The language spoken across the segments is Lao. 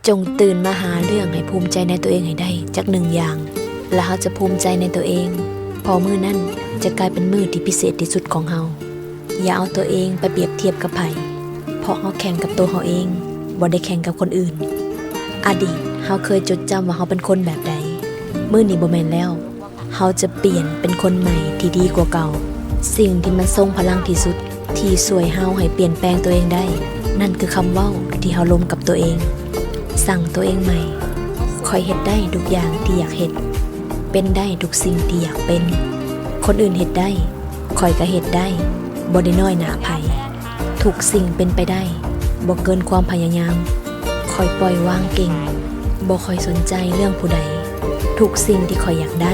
ຈົ່ງຕື່ນມາຫາເລື່ອງໃຫ້ພູມໃຈໃນຕົວເອງໃຫ້ໄດ້ຈັກໜຶ່ງຢ່າງ ແລະ ເຮົາຈະພູມໃຈໃນຕົວເອງ, ເພາະມື້ນັ້ນຈະກາຍເປັນມື້ທີ່ພິເສດທີ່ສຸດຂອງເຮົາ. ຢ່າເອົາຕົວເອງໄປປຽບທຽບກັບໃຜ, ເພາະເຮົາແຂ່ງກັບຕົວເຮົາເອງ, ບໍ່ໄດ້ແຂ່ງກັບຄົນອື່ນ. ອະດີດເຮົາເຄີຍຈົດຈຳວ່າເຮົາເປັນຄົນແບບໃດ, ມື້ນີ້ບໍ່ແມ່ນແລ້ວ. ເຮົາຈະປ່ຽນເປັນຄົນໃໝ່ທີ່ດີກວ່າເກົ່າ. ສິ່ງທີ່ມັນຊົງພະລັງທີ່ສຸດ ທີ່ຊ່ວຍເຮົາໃຫ້ປ່ຽນແປງຕົວເອງໄດ້ ນັ້ນຄືຄຳເວົ້າທີ່ເຮົາລົມກັບຕົວເອງ. ສັ່ງຕົວເອງໃໝ່, ຂ້ອຍເຮັດໄດ້ທຸກຢ່າງທີ່ຢາກເຮັດ, ເປັນໄດ້ທຸກສິ່ງທີ່ຢາກເປັນ. ຄົນອື່ນເຮັດໄດ້, ຂ້ອຍກໍເຮັດໄດ້, ບໍ່ໄດ້ນ້ອຍໜ້າໃຜ. ທຸກສິ່ງເປັນໄປໄດ້, ບໍ່ເກີນຄວາມພະຍາຍາມ. ຂ້ອຍປ່ອຍວາງເກັ່ງ, ບໍ່ຄ່ອຍສົນໃຈເລື່ອງຜູ້ໃດ. ທຸກສິ່ງທີ່ຂ້ອຍຢາກໄດ້,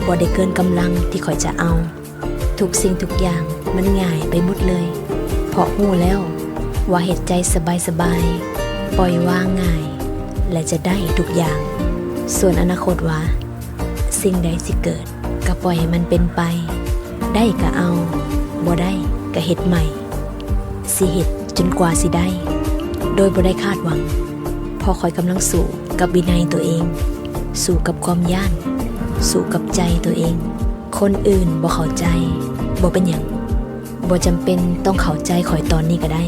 ບໍ່ໄດ້ເກີນກຳລັງທີ່ຂ້ອຍຈະເອົາ. ທຸກສິ່ງທຸກຢ່າງມັນງ່າຍໄປໝົດເລີຍ, ເພາະຮູ້ແລ້ວວ່າເຮັດໃຈສະບາຍໆ, ປ່ອຍວາງງ່າຍ ແລະ ຈະໄດ້ທຸກຢ່າງ. ສ່ວນອະນາຄົດວ່າ ສິ່ງໃດຊິເກີດ ກໍປ່ອຍໃຫ້ມັນເປັນໄປ, ໄດ້ກໍເອົາ, ບໍ່ໄດ້ກໍເຮັດໃໝ່. ຊິເຮັດຈົນກວ່າຊິໄດ້ ໂດຍບໍ່ໄດ້ຄາດຫວັງ, ເພາະຂ້ອຍກຳລັງສູ້ກັບວິໄນຕົວເອງ, ສູ້ກັບຄວາມຢ້ານ, ສູ້ກັບໃຈຕົວເອງ. ຄົນອື່ນບໍ່ເຂົ້າໃຈ, ບໍ່ເປັນຫຍັງ, ບໍ່ຈຳເປັນຕ້ອງເຂົ້າໃຈຂ້ອຍຕອນນີ້ກໍໄດ້.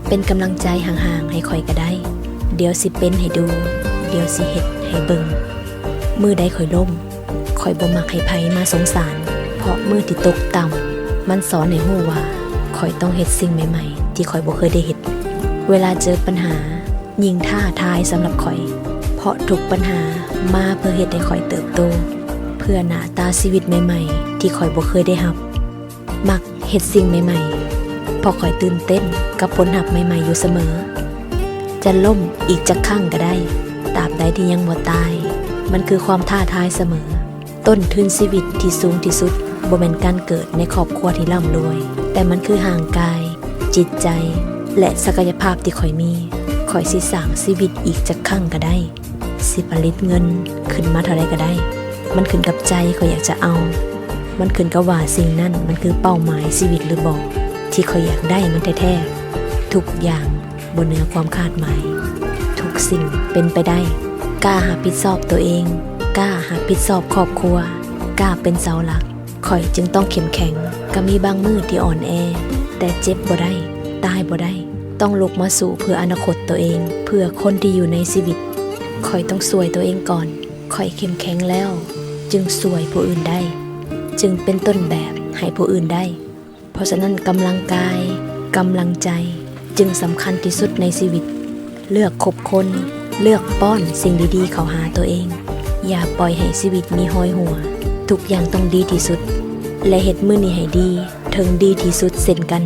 ເປັນກຳລັງໃຈຫ່າງໆໃຫ້ຂ້ອຍກໍໄດ້. ດຽວຊິເປັນໃຫ້ດູ, ດຽວຊິເຮັດໃຫ້ເບິ່ງ. ມື້ໃດຂ້ອຍລົ້ມ, ຂ້ອຍບໍ່ມັກໃຫ້ໃຜມາສົງສານ, ເພາະມື້ທີ່ຕົກຕ່ຳ ມັນສອນໃຫ້ຮູ້ວ່າຂ້ອຍຕ້ອງເຮັດສິ່ງໃໝ່ໆທີ່ຂ້ອຍບໍ່ເຄີຍໄດ້ເຮັດ. ເວລາເຈີປັນຫາ ຍິ່ງທ້າທາຍສຳລັບຂ້ອຍ, ເພາະທຸກບັນຫາມາເພື່ອເຮັດໃຫ້ຂ້ອຍເຕີບໂຕ, ເພື່ອໜ້າຕາຊີວິດໃໝ່ໆທີ່ຂ້ອຍບໍ່ເຄີຍໄດ້ຮັບ. ມັກເຮັດສິ່ງໃໝ່ໆ, ເພາະຂ້ອຍຕື່ນເຕັ້ນກັບຜົນຮັບໃໝ່ໆຢູ່ສະເໝີ. ຈະລົ້ມອີກຈັກຄັ້ງກໍໄດ້, ຕາບໃດທີ່ຍັງບໍ່ຕາຍ, ມັນຄືຄວາມທ້າທາຍສະເໝີ. ຕົ້ນທຶນຊີວິດທີ່ສູງທີ່ສຸດ ບໍ່ແມ່ນການເກີດໃນຄອບຄົວທີ່ລ່ຳລວຍ, ແຕ່ມັນຄືຮ່າງກາຍ, ຈິດໃຈ ແລະ ສັກກະຍະພາບທີ່ຂ້ອຍມີ. ຂ້ອຍຊິສ້າງຊີວິດອີກຈັກຄັ້ງກໍໄດ້, ຊິຜະລິດເງິນຂຶ້ນມາເທົ່າໃດກໍໄດ້. ມັນຂຶ້ນກັບໃຈຂ້ອຍຢາກຈະເອົາ. ມັນຂຶ້ນກັບວ່າສິ່ງນັ້ນມັນຄືເປົ້າໝາຍຊີວິດຫຼືບໍ່, ທີ່ຂ້ອຍຢາກໄດ້ມັນແທ້ໆ. ທຸກຢ່າງ ບໍ່ເໜືອຄວາມຄາດໝາຍ. ທຸກສິ່ງເປັນໄປໄດ້. ກ້າຮັບຜິດຊອບຕົວເອງ, ກ້າຮັບຜິດຊອບຄອບຄົວ, ກ້າເປັນເສົາຫຼັກ. ຂ້ອຍຈຶ່ງຕ້ອງເຂັ້ມແຂງ. ກໍມີບາງມື້ທີ່ອ່ອນແອ, ແຕ່ເຈັບບໍ່ໄດ້, ຕາຍບໍ່ໄດ້. ຕ້ອງລຸກມາສູ້ເພື່ອອະນາຄົດຕົວເອງ, ເພື່ອຄົນທີ່ຢູ່ໃນຊີວິດ. ຂ້ອຍຕ້ອງຊ່ວຍຕົວເອງກ່ອນ. ຂ້ອຍເຂັ້ມແຂງແລ້ວ, ຈຶ່ງຊ່ວຍຜູ້ອື່ນໄດ້, ຈຶ່ງເປັນຕົ້ນແບບໃຫ້ຜູ້ອື່ນໄດ້. ເພາະສະນັ້ນ ກຳລັງກາຍ, ກຳລັງໃຈ ຈຶ່ງສຳຄັນທີ່ສຸດໃນຊີວິດ. ເລືອກຄົບຄົນ, ເລືອກປ້ອນສິ່ງດີໆເຂົ້າຫາຕົວເອງ. ຢ່າປ່ອຍໃຫ້ຊີວິດມີຮອຍຮົ່ວ. ທຸກຢ່າງຕ້ອງດີທີ່ສຸດ ແລະ ເຮັດມື້ນີ້ໃຫ້ດີ, ເຖິງດີທີ່ສຸດເຊັ່ນກັນ.